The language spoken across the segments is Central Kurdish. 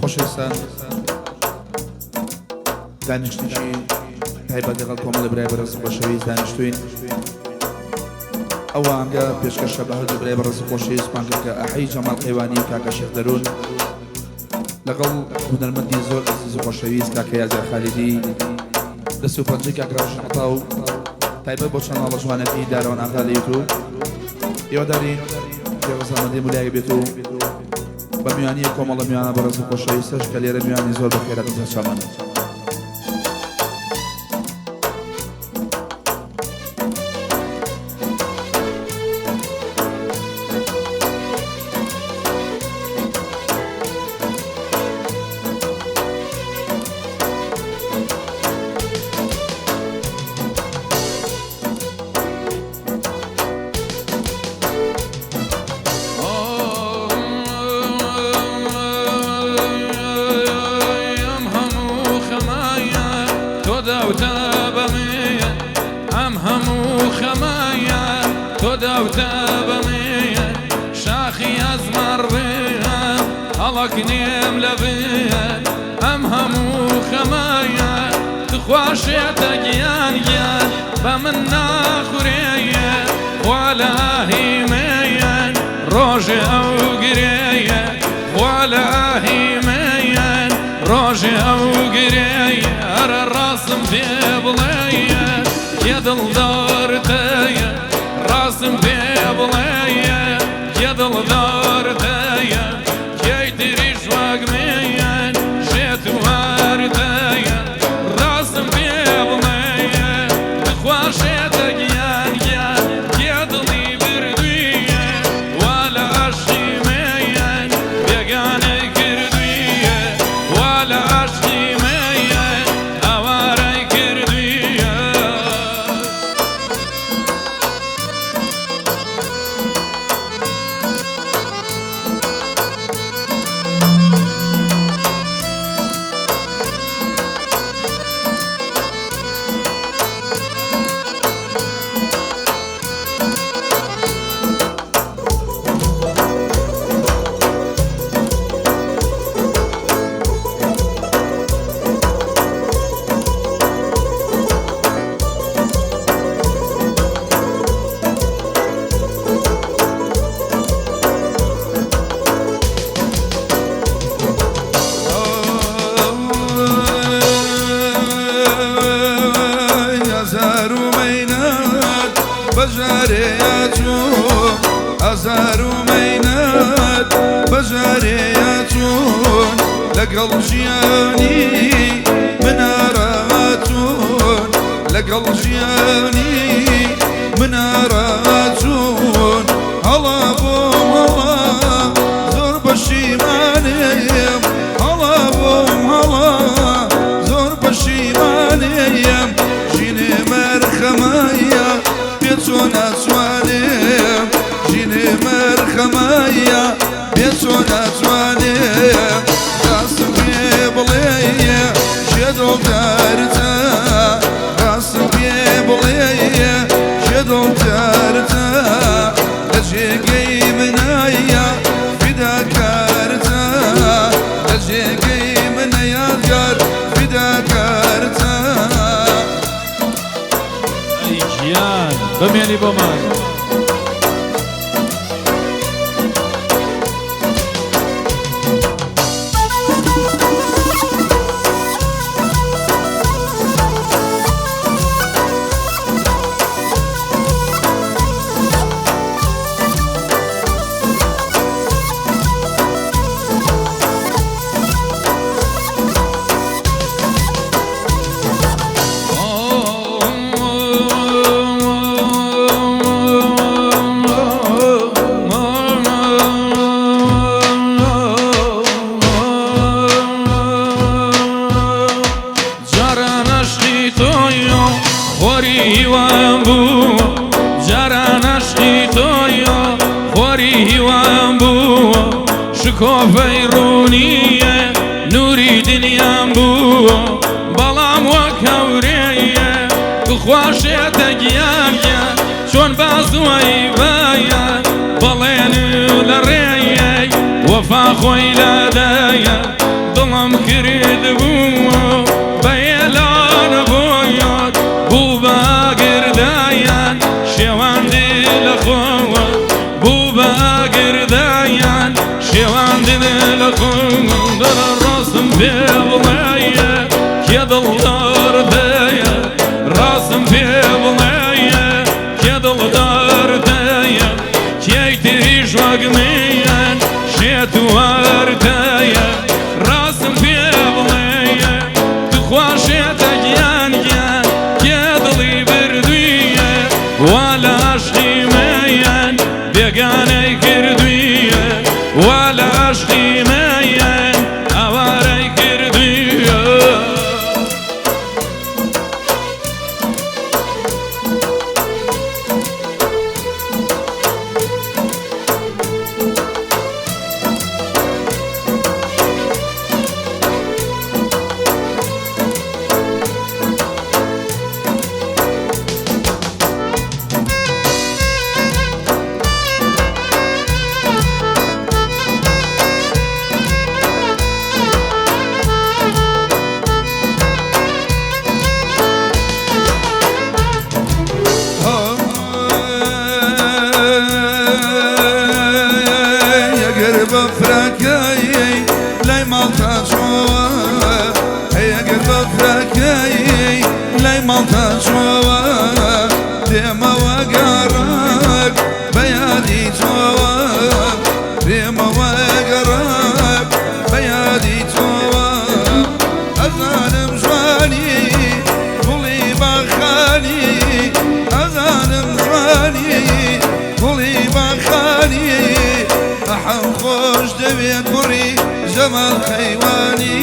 خۆشەویستان دانیشتنێکی تایبەت لەگەڵ کۆمەڵی برای بەڕێز و خۆشەویست دانیشتوین. ئەو ئاهەنگە پێشکەشە بە هەردوو برای بەڕێز و خۆشەویستمان کاکە ئەحەی جەمال قەیوانی و کاکە شێخ دەروون لەگەڵ هونەرمەندی زۆر ئەزیز و خۆشەویست کاکە یازیار خالیدی دەست و پەنجەی کاک ڕاژن عەتا و تایبەت بۆ چەناڵە جوانەکەی دارەوان ئاغا لە یوتوب. هیوادارین پێ ڕەزامەندی مولایەک بێت و بە میوانی کۆمەڵە میوانە بەڕێز و خۆشەویستەش کە لێرە میوانی زۆر بەخێراتن سەرچاوان. ئەم هەموو خەمایە تۆ داوتە بە من، ئەم هەموو خەمایە تۆ داوتە بە من، شاخی ئەزمەڕ بم هەڵەکنێم لە بن، ئەم هەموو خەمایە تخوا شێتە گیان گیان بە من ناخورێ، خوا لە ئاهی من ڕۆژێ ئەو گرێیە، خوا لە ئاهی من ڕۆژێ ئەو گرێیە، ئەرە ڕاستم پێ بڵێیە کێ دڵدارتەیە، ڕاستم پێ بڵێیە کێ دڵدارتەیە، کێی تریش وەک من شێت و هارتەیە، ڕاستم پێ بڵێیە تخوا شێتە گیان گیان کێ دڵی بردوویە، وا لە عەشقی من بێگانەی کردوویە، وا لە عەشقی من ئاوارەی کردوویە. ئازار و مەینەت بەژارێ چوون، ئازار و مەینەت بەژارێ چوون، لەگەڵ ژیانی مناراتون، لەگەڵ ژیانی مناراتون، هەڵا بۆم هەڵا زۆر پەشیمانیم، هەڵا بۆم هەڵا زۆر پەشیمانیم، ژینێ مەرخەمایە پێ چۆ ناچوانێم، ژینێ مەرخەمایە پێ چۆ ناچوانێم، ڕاستم پێ بڵێیە کێ دڵدارتە، ڕاستم پێ بڵێیە کێ دڵدارتە، لە جێگەی منایە فیداکارتە، لە جێگەی منە یادگار فیداکارتە. ئەی گیان بمێنی بۆمان. جاران عەشقی تۆیۆ خۆری هیوام بوو، جاران عەشقی تۆیۆ خۆری هیوام بوو، شکۆفەی ڕوونیە نووری دنیام بوو، بەڵام وەک هەورێیە بخواشێتە گیان گیان چۆن بازووەی بایە بەڵێن دێمەوە گەڕک بە یادی تۆوە، دێمەوە گەڕک بە یادی تۆوە. ئەزانم جوانی گوڵی باخانی، ئەزانم جوانی گوڵی باخانی، ئەحەم خۆش دەوێ کوڕی جەمال خەیوانی،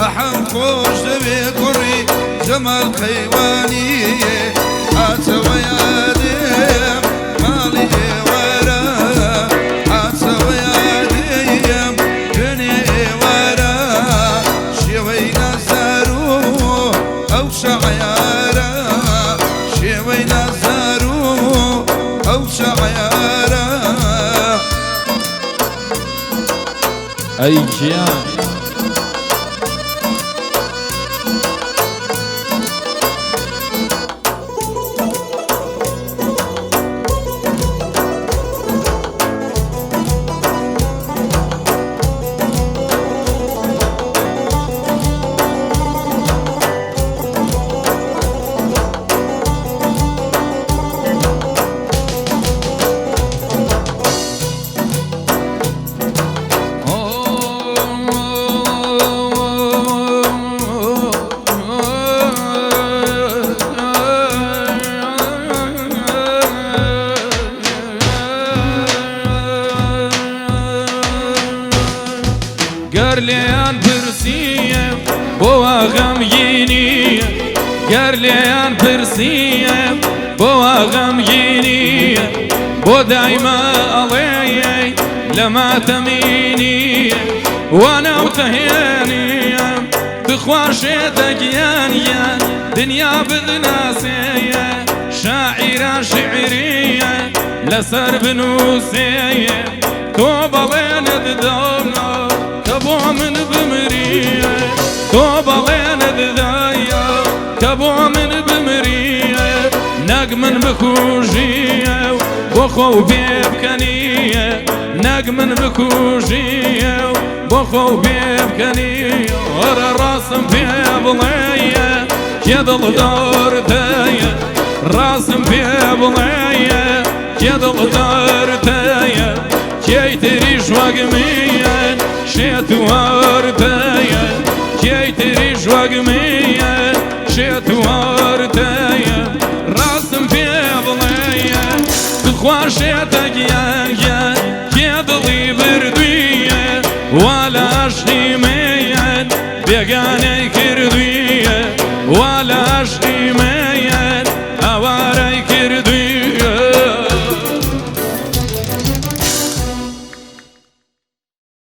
ئەحەم خۆش دەوێ کوڕی جەمال خەیوانی. هاتەوە یادێم ماڵی ئێوارە، هاتەوە یادێم دوێنێ ئێوارە، شێوەی نازار و ئەو شەعیارە، شێوەی نازار و ئەو شەعیارە. ئەی گیان. گەر لێیان پرسیە بۆ وا غەمگینیە، گەر لێیان پرسیە بۆ وا غەمگینیە، بۆ دایمە ئەڵێی لە ماتەمینیە، وا ناوتەهێنیە تخوا شێتە گیانیە، دنیا بدناسێیە شاعیرە شعریە لەسەر بنووسێیە، تۆ بەڵێنت دانا کە بۆ من بمریە، تۆ بەڵێنت دایە کە بۆ من بمریە، نەک من بکوژیە و بۆ خۆ پێ بکەنیە، نەک من بکوژیە و بۆ خۆ پێ بکەنیە. وەرە ڕاستم پێ بڵێیە کێ دڵدارتەیە، ڕاستم پێ بڵێیە کێ دڵدارتەیە، کێی تریش وەک میەن شێت و هارتەیە، کێی تریش وەک میەن شێت و هارتەیە. ڕاستم پێ بڵێیە تخوا شێتە گیان گیان، کێ دڵی بردوویە وا لە عەشقی میەن بێگانە.